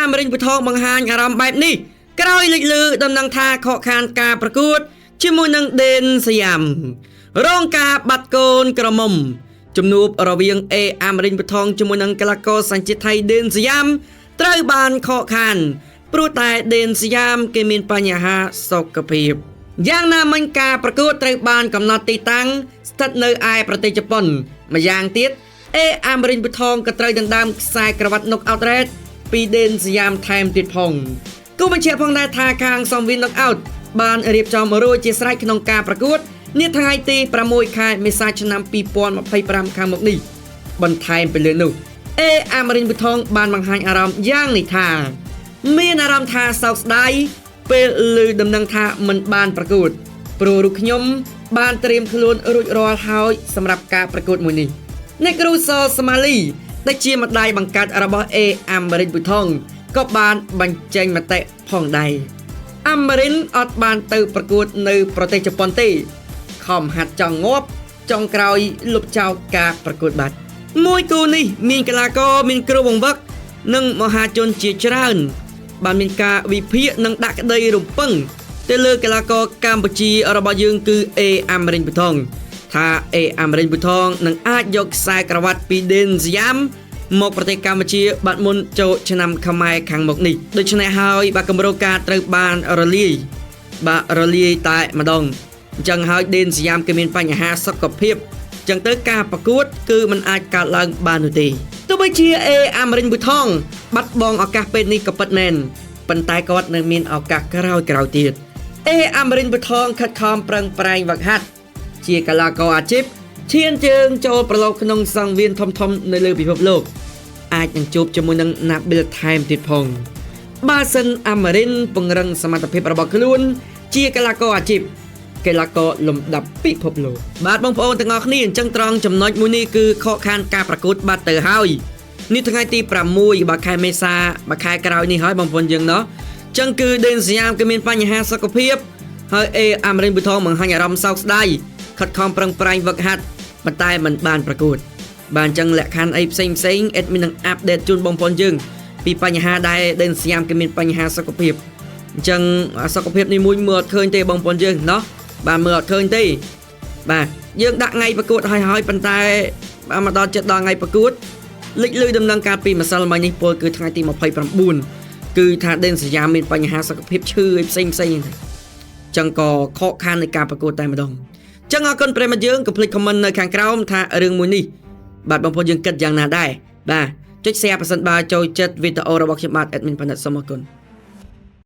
អាមរិនពូថងបង្ហាញអារម្មណ៍បែបនេះក្រោយលេចលឺដំណឹងថាខកខានការប្រកួតជាមួយនឹងដេនសយ៉ាមរងការបាត់កូនក្រមុំជំនួបរវាងអេអាមរិនពូថងជាមួយនឹងកីឡាករសញ្ជាតិថៃដេនសយ៉ាមត្រូវបានខកខានព្រោះតែដេនសយ៉ាមគេមានបញ្ហាសុខភាពយ៉ាងណាមិញការប្រកួតត្រូវបានកំណត់ទីតាំងស្ថិតនៅឯប្រទេសជប៉ុនម្យ៉ាងទៀតអេអាមរិនពូថងក៏ត្រូវដណ្ដើមខ្សែក្រវ៉ាត់ Knockout Red ពីដេនសយ៉ាមថែមទៀតផងគូបញ្ជាក់ផងដែរថាខាងសំវៀន Knockout បានរៀបចំរួចជាស្រេចក្នុងការប្រកួតនាថ្ងៃទី6ខែមេសាឆ្នាំ2025ខាងមុខនេះបន្ថែមពីលើនោះអេអាមរិនពូថងបានបង្ហាញអារម្មណ៍យ៉ាងនេះថាមានអារម្មណ៍ថាសោកស្ដាយពេលឮដំណឹងថាមិនបានប្រកួតព្រោះរូបខ្ញុំបានត្រៀមខ្លួនរួចរាល់ហើយសម្រាប់ការប្រកួតមួយនេះអ្នកគ្រូសសម៉ាលីដែលជាម្ដាយបង្កើតរបស់អេអាមរិនពូថងក៏បានបញ្ចេញមតិផងដែរអាមរិនអត់បានទៅប្រកួតនៅប្រទេសជប៉ុនទេខំហាត់ចង់ងាប់ចុងក្រោយលុបចោលការប្រកួតបាត់មួយគូនេះមានកីឡាករមានគ្រូបង្វឹកនិងមហាជនជាច្រើនបានមានការវិភាគនិងដាក់ក្តីរំពឹងទៅលើកីឡាករកម្ពុជារបស់យើងគឺអេអាមរិនពូថងថាអេអាមរិនពូថងនឹងអាចយកខ្សែក្រវ៉ាត់ពីដេនសយ៉ាមមកប្រទេសកម្ពុជាបាត់មុនចូលឆ្នាំខ្មែរខាងមុខនេះដូច្នេះហើយបាទគម្រោងការត្រូវបានរលាយបាទរលាយតែម្ដងអញ្ចឹងហើយដេនសយ៉ាមគេមានបញ្ហាសុខភាពអញ្ចឹងទៅការប្រកួតគឺมันអាចកើតឡើងបាននោះទេទោះបីជាអេអាមរិនពូថងបាត់បង់ឱកាសពេលនេះក៏ពិតមែនប៉ុន្តែគាត់នៅមានឱកាសក្រោយៗទៀតអេអាមរិនពូថងខិតខំប្រឹងប្រែងវឹកហាត់ជាកីឡាករអាជីពឈានជើងចូលប្រឡូកក្នុងសង្វៀនធំៗនៅលើពិភពលោកអាចនឹងជួបជាមួយនឹងណាប៊ីលថែមទៀតផងបើសិនអាមរិនពង្រឹងសមត្ថភាពរបស់ខ្លួនជាកីឡាករអាជីពកីឡាករលំដាប់ពិភពលោកបាទបងប្អូនទាំងអស់គ្នាអញ្ចឹងត្រង់ចំណុចមួយនេះគឺខកខានការប្រកួតបាត់ទៅហើយនេះថ្ងៃទី6បាទខែមេសាបាទខែក្រោយនេះហើយបងប្អូនយើងណោះអញ្ចឹងគឺដេនសយ៉ាមគឺមានបញ្ហាសុខភាពហើយអេអាមរិនប៊ូថងបង្ហាញអារម្មណ៍សោកស្ដាយខិតខំប្រឹងប្រែងវឹកហាត់ប៉ុន្តែមិនបានប្រកួតបាទអញ្ចឹងលក្ខខណ្ឌអីផ្សេងផ្សេងអេដមីននឹងអាប់ដេតជូនបងប្អូនយើងពីបញ្ហាដែលដេនសយ៉ាមគេមានបញ្ហាសុខភាពអញ្ចឹងសុខភាពនេះមួយមើលអត់ឃើញទេបងប្អូនយើងណោះបាទមើលអត់ឃើញទេបាទយើងដាក់ថ្ងៃប្រកួតហើយហើយប៉ុន្តែបាទមកដល់ចិត្តដល់ថ្ងៃប្រកួតលេចលឺដំណឹងការពីម្សិលមិញនេះពលគឺថ្ងៃទី29គឺថាដេនសយ៉ាមមានបញ្ហាសុខភាពឈឺអីផ្សេងផ្សេងហ្នឹងចឹងក៏ខកខាននៃការប្រកួតតែម្ដងចឹងអរគុណប្រិយមិត្តយើងកុំភ្លេច comment នៅខាងក្រោមថារឿងមួយនេះបាទបងប្អូនយើងគិតយ៉ាងណាដែរបាទចុច share ប្រសិនបើចូលចិត្តវីដេអូរបស់ខ្ញុំបាទ admin ផានិតសូមអរគុណ។